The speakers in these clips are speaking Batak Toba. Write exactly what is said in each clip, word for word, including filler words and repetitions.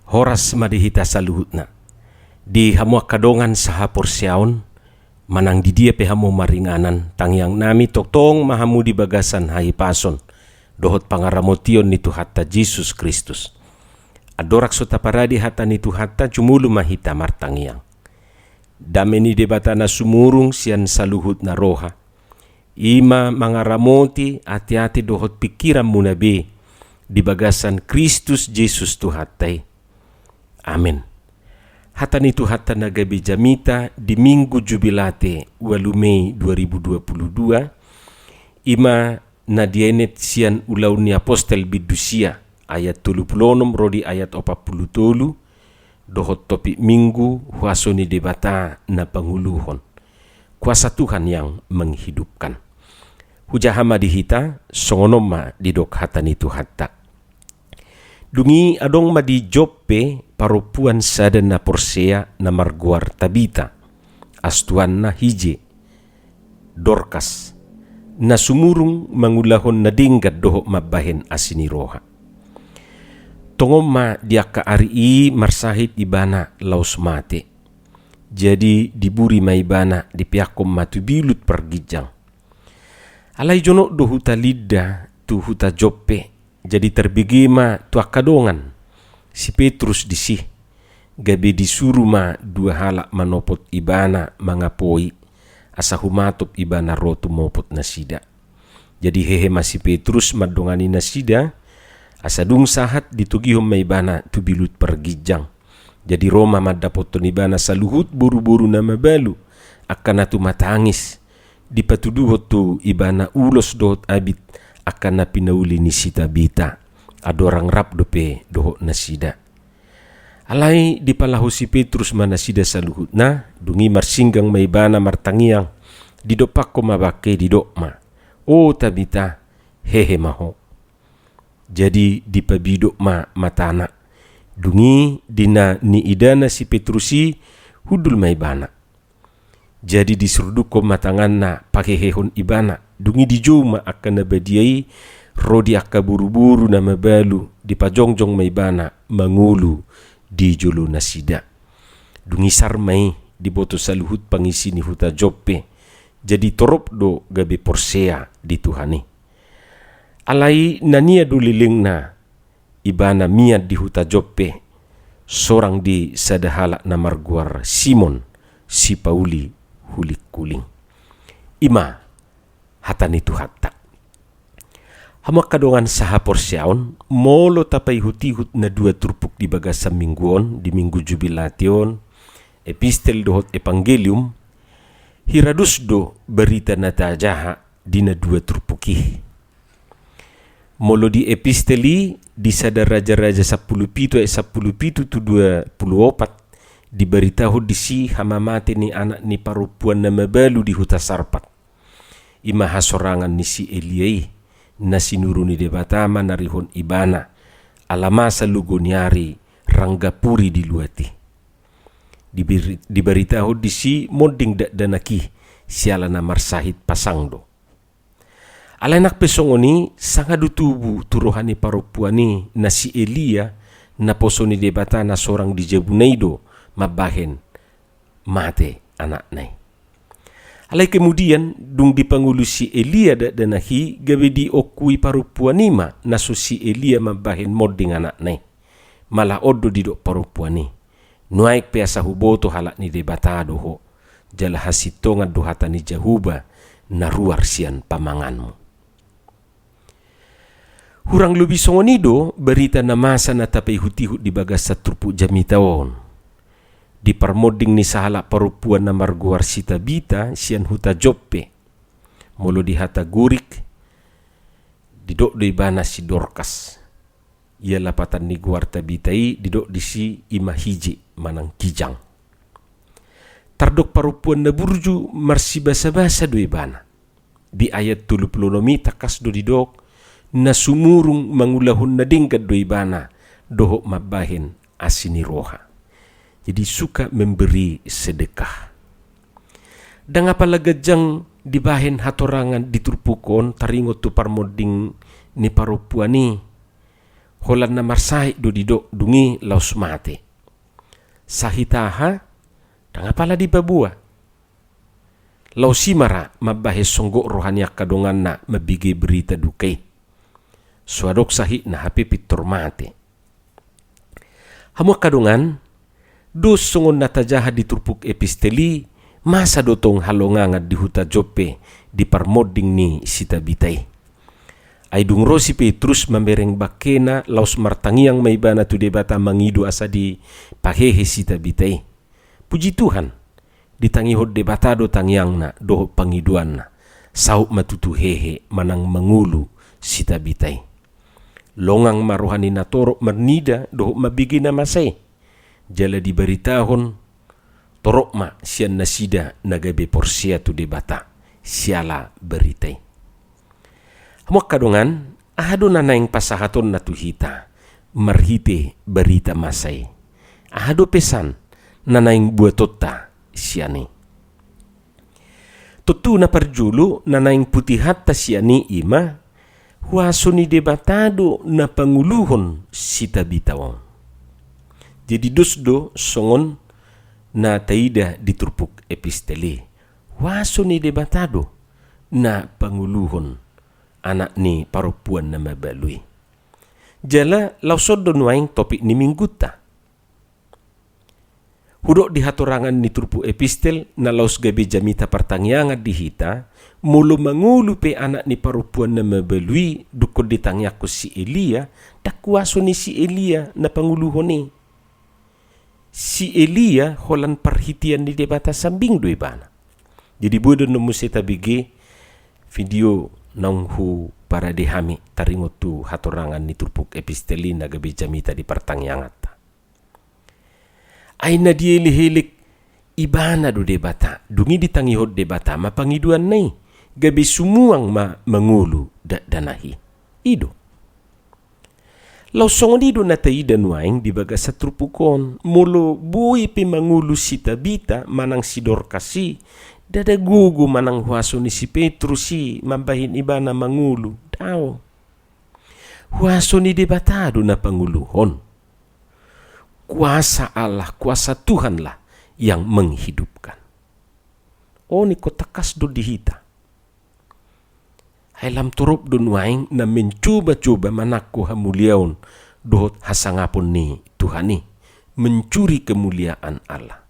Horas ma di hita saluhutna. Di hamu angka dongan sahaporseaon, manang di dia pe hamu maringanan, tangiangnami tongtong ma hamu di bagasan hahipason dohot pangaramotion ni Tuhanta Jesus Kristus. Andorang so taparade hata ni Tuhanta, jumolo ma hita martangiang. Dame ni Debata na sumurung sian saluhutna roha, i ma mangaramoti ateate dohot pingkiranmuna be di bagasan Kristus Jesus Tuhanta i. Amen. Hata ni Tuhanta na gabe jamita di Minggu Jubilate, ualu Mei dua ribu dua puluh dua, i ma na dienet sian Ulaon ni Apostel bindu sia, ayat tolu pulu onom ro di ayat opat pulu tolu, dohot topik Minggu, Huaso ni Debata na panguluhon. Kuasa Tuhan yang menghidupkan. Hujaha ma di hita, songon on ma didok hata ni Tuhanta. Dung i adong ma di Joppe parompuan sada na porsea na margoar Tabita, astuanna hije, Dorkas, na sumurung mangulahon na denggan dohot mambahen asi ni roha. Tongon ma di angka ari i marsahit ibana laos mate. Jadi diburi ma ibana, dipeakkon ma tu bilut parginjang. Alai jonok do huta Lidda tu huta Joppe, jadi tarbege ma tu angka dongan si Petrus disi, gabe disuru ma dua halak manopot ibana mangapoi, asa humatop ibana ro tumopot nasida. Jadi hehe ma si Petrus mandongani nasida, asa dung sahat ditogihon ma ibana tu bilut parginjang. Jadi ro ma mandapothon ibana saluhut boruboru na mabalu, angka na tumatangis, dipatuduhon tu ibana ulos dohot abit angka na pinauli ni si Tabita, andorang rap dope dohot nasida. Alai dipalaho si Petrus ma nasida saluhutna, dung i marsinggang ma ibana martangiang, didompakkon ma bangke, didok ma: O Tabita, hehe ma ho. Jadi dipabidok ma matana. Dung i di na niidana si Petrus i, hundul ma ibana. Jadi disurdukkon ma tanganna pahehehon ibana. Dung i dijou ma angka na badia i ro di angka boruboru na mabalu, dipajongjong ma ibana mangolu di jolo nasida. Dung i sar ma i diboto saluhut pangisi ni huta Joppe. Jadi torop do gabe porsea di Tuhan i. Alai na nia do lelengna ibana mian di huta Joppe, sorang di sada halak na margoar Simon, sipauli hulingkuling. I ma hata ni Tuhanta. Hamu angka dongan sahaporseaon, molo tapaihutihut na dua turpuk di bagasan minggu on, di Minggu Jubilate on, epistel dohot evangelium, hira dos do barita na tajaha di na dua turpuk i. Molo di epistel i, di sada Rajaraja sampulu pitu ayat sampulu pitu tu dua pulu opat, dibaritahon disi hamamate ni anak ni parompuan na mabalu di huta Sarpat. I ma hasorangan ni si Elia i, na sinuru ni Debata manarihon ibana, ala masa logo ni ari rangga puri di luat i. Diberi-, dibaritahon disi monding dakdanak i, siala na marsahit pasang do. Alai nang pe songon i, sanga do tubu tu roha ni parompuan i na si Elia, naposo ni Debata na sorang di jabuna i do mambahen mate anakna i. Alai kemudian, dung dipangolu si Elia dakdanak i, gabe diongkui parompuan i ma na so si Elia mambahen monding anakna i. Malah on do didok parompuan i: Nuaeng pe asa huboto halak ni Debata do ho, jala hasintongan do hata ni Jahowa na ruar sian pamanganmu. Hurang lobi songon i do barita na masa na tapaihutihut di bagasan turpuk jamita on. Di parmonding ni sahalak parompuan na margoar si Tabita sian huta Joppe. Molo di hata Gorik, didok do ibana si Dorkas. Ia lapatan ni goar Tabita i didok disi i ma hije manang kijang. Tardok parompuan na burju marsibasabasa do ibana. Di ayat tolu pulu onom i tangkas do didok, na sumurung mangulahon na denggan do ibana, dohot mambahen asi ni roha. Jadi suka memberi sedekah. Ndang apala ganjang dibahen hatorangan di turpuk on taringot tu parmonding ni parompuan i. Holan na marsahit do didok dung i laos mate. Sahit aha? Ndang apala dipaboa. Laos i ma ra mambahen songgop roha ni angka donganna mambege berita duka i. So adong sahitna hape pintor mate. Hamu angka dongan, dos songon na tajaha di turpuk epistel i, masa do tong halongangan di huta Joppe di parmonding ni si Tabita i. Ai dung ro si Petrus mamereng bangkena, laos martangiang ma ibana tu Debata mangido asa dipahehe si Tabita i. Puji Tuhan, ditangihon Debata do tangiangna dohot pangidoanna, saut ma tutu hehe manang mangolu si Tabita i. Longang ma roha ni natorop marnida dohot mambege na masa i. Jala dibaritahon torop ma sian nasida na gabe porsea tu Debata siala barita i. Hamu angka dongan, aha do na naeng pasahatonna tu hita marhite barita masa i? Aha do pesan na naeng buatonta sian i? Tontu na parjolo na naeng putihanta sian i ima, huaso ni Debata do na pangoluhon si Tabita on. Jadi dos do songon na taida di turpuk epistel i. Huaso ni Debata do na pangoluhon anak ni parompuan na mabalu i. Jala laos on do nuaeng topik ni minggunta. Hudok di hatorangan ni turpuk epistel na laos gabe jamita partangiangan di hita, molo mangolu pe anak ni parompuan na mabalu i dungkon ditangiangkon si Elia, ndang huaso ni si Elia na pangoluhon i. Si Elia holan parhitean ni Debata sambing do ibana. Jadi boi do annon muse tabege video naung huparade hami taringot tu hatorangan ni turpuk epistel i na gabe jamita di partangianganta. Ai na dielek-elek ibana do Debata, dung i ditangihon Debata ma pangidoanna i, gabe sumuang ma mangolu dakdanak i. I do. Laos songon i do na taida nuaeng di bagasan turpuk on, molo boi pe mangolu si Tabita manang si Dorkas i, ndada gogo manang huaso ni si Petrus i mambahen ibana mangolu, daong. Huaso ni Debata do na pangoluhon. Kuasa Allah, kuasa Tuhanlah yang menghidupkan. On ingkon tangkas do di hita. Ai lam torop do nuaeng na mencoba-coba manangko hamuliaon dohot hasangapon ni Tuhan i, mencuri kemuliaan Allah.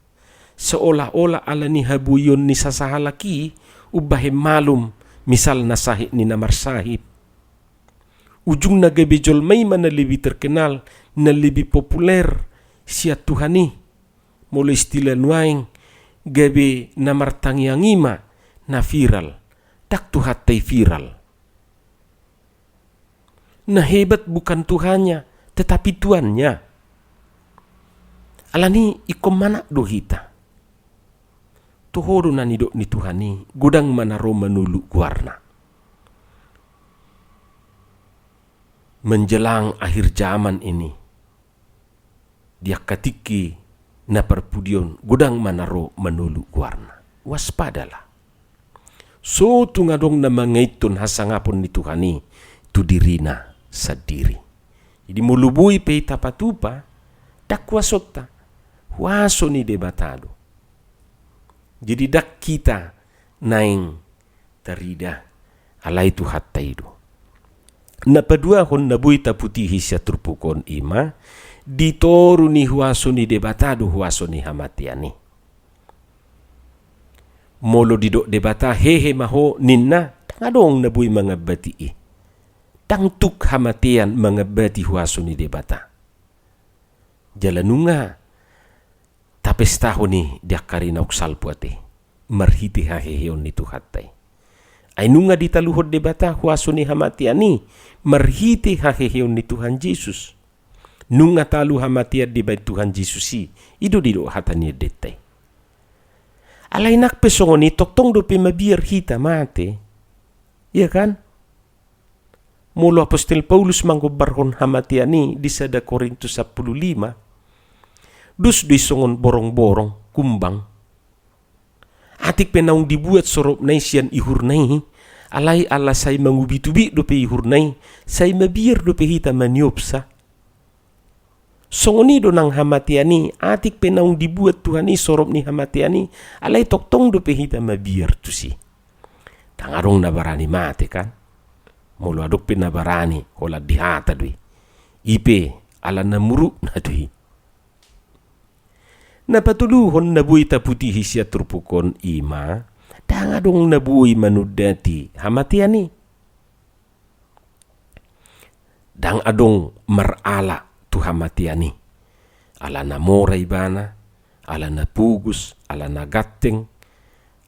Seolah-olah ala ni haboion ni sasahalak i umbahen malum, misalna sahit ni na marsahit. Ujungna gabe jolma i ma na lebih terkenal, na lebih populer sian Tuhan i. Molo istilah nuaeng, gabe na martangiang i ma na viral. Ndang Tuhanta i viral. Na hebat bukan Tuhannya, tetapi tuannya. Alani i ingkon manat do hita. Toho do na nidok ni Tuhan i, godang ma na ro manoluk goarna. Menjelang akhir zaman ini, di angka tingki na parpudi on, godang ma na ro manoluk goarna. Waspadalah. So tung adong na mangaithon hasangapon ni Tuhan i tu dirina sandiri. Jadi molo boi pe i tapatupa, ndang huasonta, huaso ni Debata do. Jadi ndang hita naeng tarida, alai Tuhanta i do. Na paduahon na boi taputihi sian turpuk on i ma, di toru ni huaso ni Debata do huaso ni hamatean i. Molo didok Debata hehe ma ho ninna, ndang adong na boi mangambati i. Ndang tuk hamatean mangambati huaso ni Debata. Jala nunga tapestahon i di angka ari naung salpu ate, marhite haheheon ni Tuhanta i. Ai nunga ditaluhon Debata huaso ni hamatean i marhite haheheon ni Tuhan Jesus. Nunga talu hamatean dibaen Tuhan Jesus i, i do didok hata ni endenta i. Alai nang pe songon i tongtong dope mabiar hita mate. Iya kan? Molo apostel Paulus manggombarhon hamatean i di sada Korintus sampulu lima, dos do i songon borongborong, kumbang. Atik pe naung dibuat soropna i sian ihurna i, alai ala sai mangubitubit dope ihurna i, sai mabiar dope hita maniopsa. Songon i do nang hamatean i, atik pe naung dibuat Tuhan i sorop ni hamatean i, alai tongtong dope hita mabiar tusi. Ndang adong na barani mate, kan? Molo adong pe na barani, holan di hata do i. I pe ala na murukna do i. Na patoluhon na boi taputihi sian turpuk on i ma, ndang adong na boi manundati hamatean i. Ndang adong marala tu hamatean i. Ala na mora ibana, ala na pogos, ala na ganteng,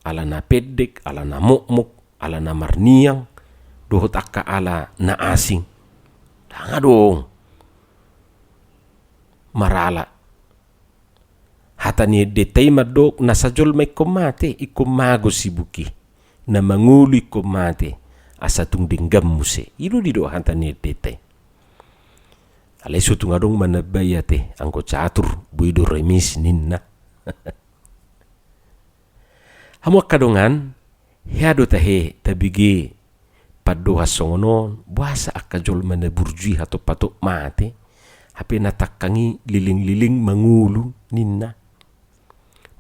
ala na pendek, ala na mokmok, ala na marniang, dohot angka ala na asing. Ndang adong marala. Hata ni endenta i mandok, nasa jolma ingkon mate, ingkon mago sibuk i. Na mangolu ingkon mate, asa tung denggan muse. I do didok hata ni endenta i. Alai so tung adong manambai ate, anggo catur, boi do remis ninna. Hamu angka dongan, hea do tahe tabege pandohan songon on, boasa angka jolma na burju i hatop-hatop mate, hape na tangkang i leleng-leleng mangolu ninna.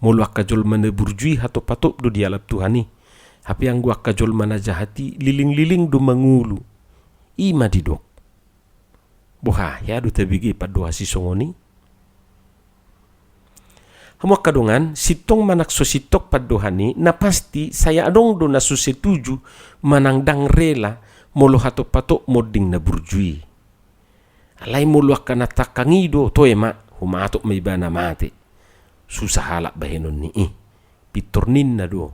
Molo angka jolma na burju i hatop-hatop do dialap Tuhan i, hape anggo angka jolma na jahat i leleng-leleng do mangolu. I ma didok. Boha, hea do tabege pandohan sisongon i? Hamu angka dongan, sintong manang so sintong pandohan i, na pasti sai adong do na so setuju manang ndang rela molo hatop-hatop monding na burju i. Alai molo angka na tangkang i do, toe ma, humatop ma ibana mate. Susah halak bahenon ni i. Pintor ninna do.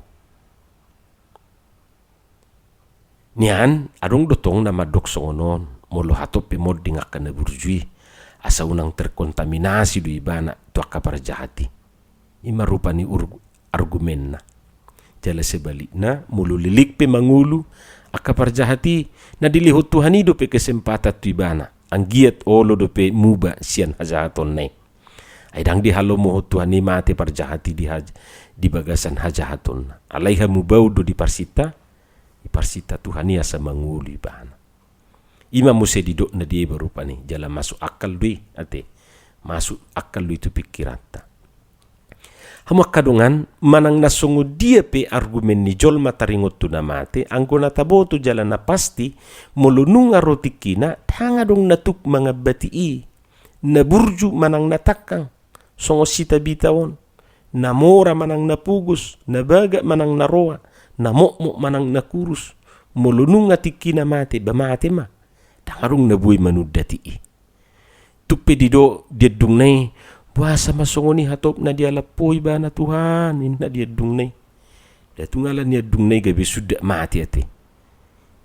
Nian, adong do tong na mandok songon on, molo hatop pe monding angka na burju i, asa unang terkontaminasi do ibana tu angka parjahat i. I ma rupani ur-, argumenna. Jala sebalikna, molo leleng pe mangolu angka parjahat i, na dilehon Tuhan i dope kesempatan tu ibana, anggiat olo dope muba sian hajahatonna i. Ai ndang dihalomohon Tuhan i mate parjahat i di haj-, di bagasan hajahatonna. Alai hamubaon do diparsinta, diparsinta Tuhan i asa mangolu ibana. I ma muse didok na di eba rupani, jala masuk akal do i, ate. Masuk akal do i tu pingkiranta. Hamu angka dongan, manang na songon dia pe argumen ni jolma taringot tu na mate, anggo na taboto jala na pasti, molo nunga ro tingkina, ndang adong na tuk mangambati i. Na burju manang na tangkang, songon si Tabita on. Na mora manang na pogos, na bagak manang na roa, na mokmok manang na kurus. Molo nunga tingkina mate, ba mate ma. Ndang adong na boi manundati i. Tung pe didok di andungna i, boasa ma songon i hatop na dialap Ho ibana Tuhan, ninna di andungna i. Nda tung ala ni andungna i gabe suda mate ate.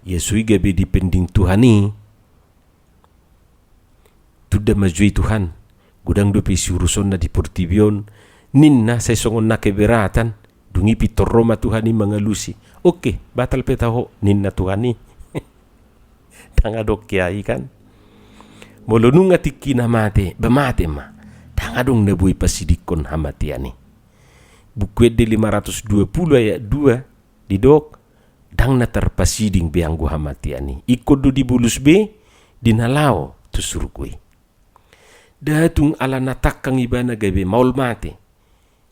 Ia so i gabe dipending Tuhan i. Tunda ma jo i Tuhan, godang dope isi urusonna di portibi on, ninna, sai songon na keberatan, dung i pintor ro ma Tuhan i mangalusi. Oke, batal pe taho, ninna Tuhan i. Ndang adong hea i kan. Molo nunga tingkina mate, ba mate ma. Ndang adong na boi pasidingkon hamatean i. Buku Ende lima ratus dua puluh ayat dua, didok, ndang na tarpasiding be anggo hamatean i. Ingkon do dibolus be, di na laho tu surgo i. Nda tung ala na tangkang ibana gabe maol mate.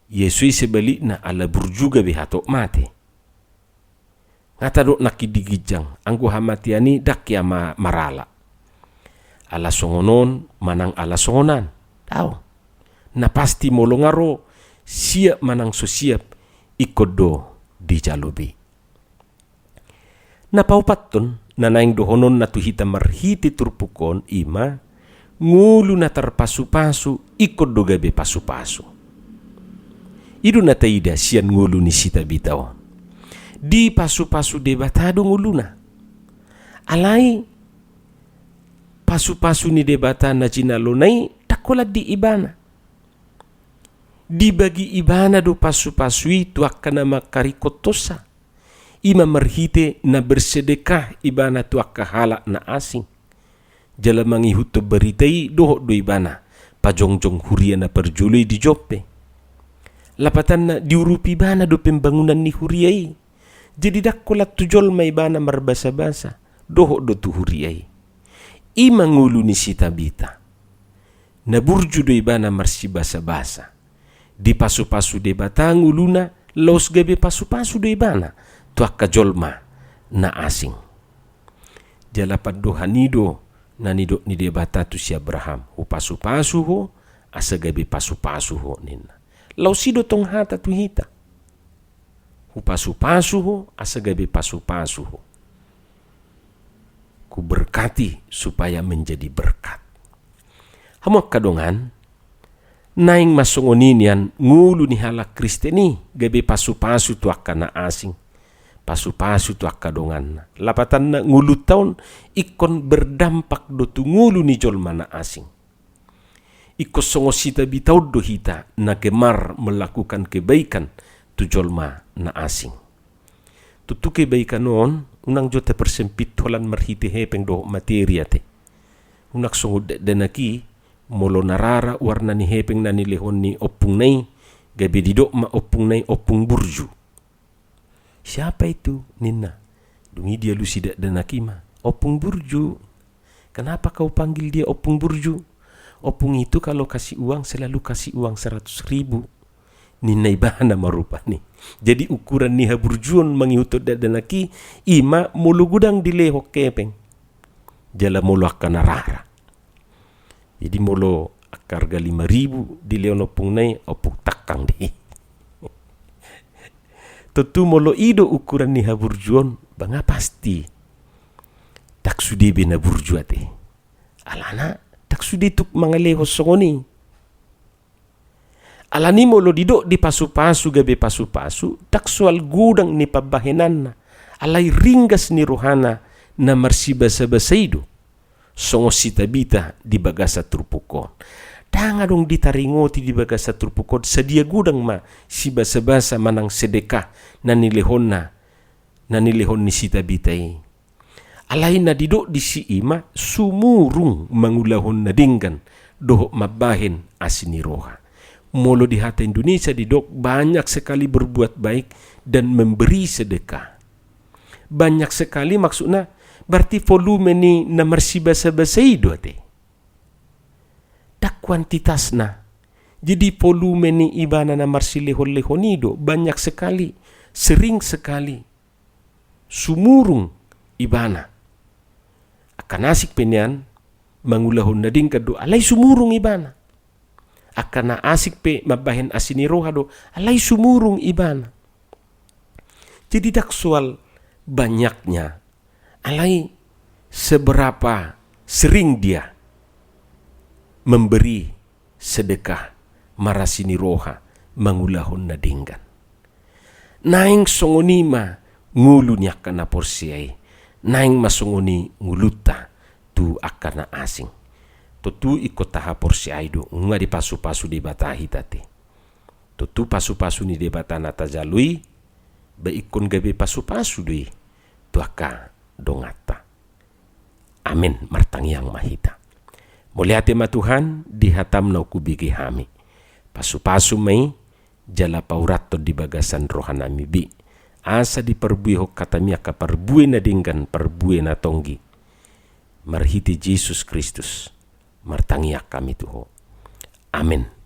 Ia so i sebalikna ala burju gabe hatop mate. Nga tadok nangkin di ginjang, anggo hamatean i ndang hea ma-, marala. Ala songon on, manang ala songon an. Daong. Na pasti molo nga ro, siap manang so siap, ingkon do dijalo be. Na paopathon, na naeng dohononna tu hita marhite turpuk on, i ma, ngolu na tarpasupasu, ingkon do gabe pasupasu. I do na taida sian ngolu ni si Tabita on. Dipasupasu Debata do ngoluna. Alai, pasupasu ni Debata na jinalona i, ndang holan di ibana. Dibagi ibana do pasupasu i tu angka na mangkaringkothonsa. I ma marhite na bersedekah ibana tu angka halak na asing. Jala mangihuthon barita i dohot do ibana pajongjong huria na parjolo i di Joppe. Lapatanna diurupi ibana do pembangunan ni huria i. Jadi ndang holan tu jolma ibana marbasabasa, dohot do tu huria i. I ma ngolu ni si Tabita. Na burju do ibana marsibasabasa. Dipasupasu Debata ngoluna, laos gabe pasupasu do ibana tu angka jolma na asing. Jala pandohan i do na nidok ni Debata tu si Abraham, hupasupasu ho, asa gabe pasupasu ho, ninna. Laos i do tong hata tu hita. Hupasupasu ho, asa gabe pasupasu ho. Kuberkati supaya menjadi berkat. Hamu angka dongan, naeng ma songon i nian ngolu ni halak Kristen i, gabe pasupasu tu angka na asing, pasupasu tu angka donganna. Lapatanna, ngolunta on ingkon berdampak do tu ngolu ni jolma na asing. Ingkon songon Sitabita on do hita na gemar melakukan kebaikan tu jolma na asing. Tontu kebaikan on unang jo tapersempit holan marhite hepeng dohot materi ate. Unang songon dakdanak i, molo na rara warna ni hepeng na nilehon ni ompungna i, gabe didok ma ompungna i ompung burju. "Siapa itu?" ninna. Dung i dialusi dakdanak i ma, "Ompung burju. Kenapa kau panggil dia ompung burju? Ompung itu kalau kasih uang selalu kasih uang seratus ribu." Ninna ibana ma rupani. Jadi ukuran ni haburjuon mangihuthon dakdanak i, i ma molo godang dilehon hepeng. Jala molo angka na rara. Jadi molo angka arga lima ribu dilehon ompungna i, ompung tangkang do i. Tontu molo i do ukuran ni haburjuon, ba nga pasti ndang sude be na burju ate. Alana ndang sude tuk mangalehon songon i. Alani molo didok dipasupasu gabe pasupasu, ndang soal godang ni pambahenanna, alai ringgas ni rohana na marsibasabasa i do. Songon Sitabita di bagasan turpuk on. Ndang adong ditaringoti di bagasan turpuk on, sadia godang ma sibasabasa manang sedekah na nilehonna, na nilehon ni Sitabita i. Alai na didok disi i ma sumurung mangulahon na denggan dohot mambahen asi ni roha. Molo di hata Indonesia didok banyak sekali berbuat baik dan memberi sedekah. Banyak sekali maksudna berarti volume ni na marsibasabasa i do ate. Ndang kuantitasna. Jadi volume ni ibana na marsilehonlehon i do banyak sekali, sering sekali. Sumurung ibana. Angka na asing pe nian mangulahon na denggan do, alai sumurung ibana. Angka na asing pe mambahen asi ni roha do, alai sumurung ibana. Jadi ndang soal banyaknya, alai seberapa sering dia memberi sedekah, marasi ni roha, mangulahon na denggan. Naeng songon i ma ngolu ni angka na porsea i, naeng ma songon i ngolunta tu angka na asing. Tontu ingkon tahaporseai do, nunga dipasupasu Debata hita ate. Tontu pasupasu ni Debata na tajalo i, ba ingkon gabe pasupasu do i tu angka donganta. Amen. Martangiang ma hita. Mauliate ma Tuhan di hatam na hubege hami. Pasupasu ma i, jala paurathon di bagasan rohanami be. Asa diparbuehon hatami angka parbue na denggan, parbue na tonggi. Marhite Jesus Kristus, martangiang hami tu Ho. Amen.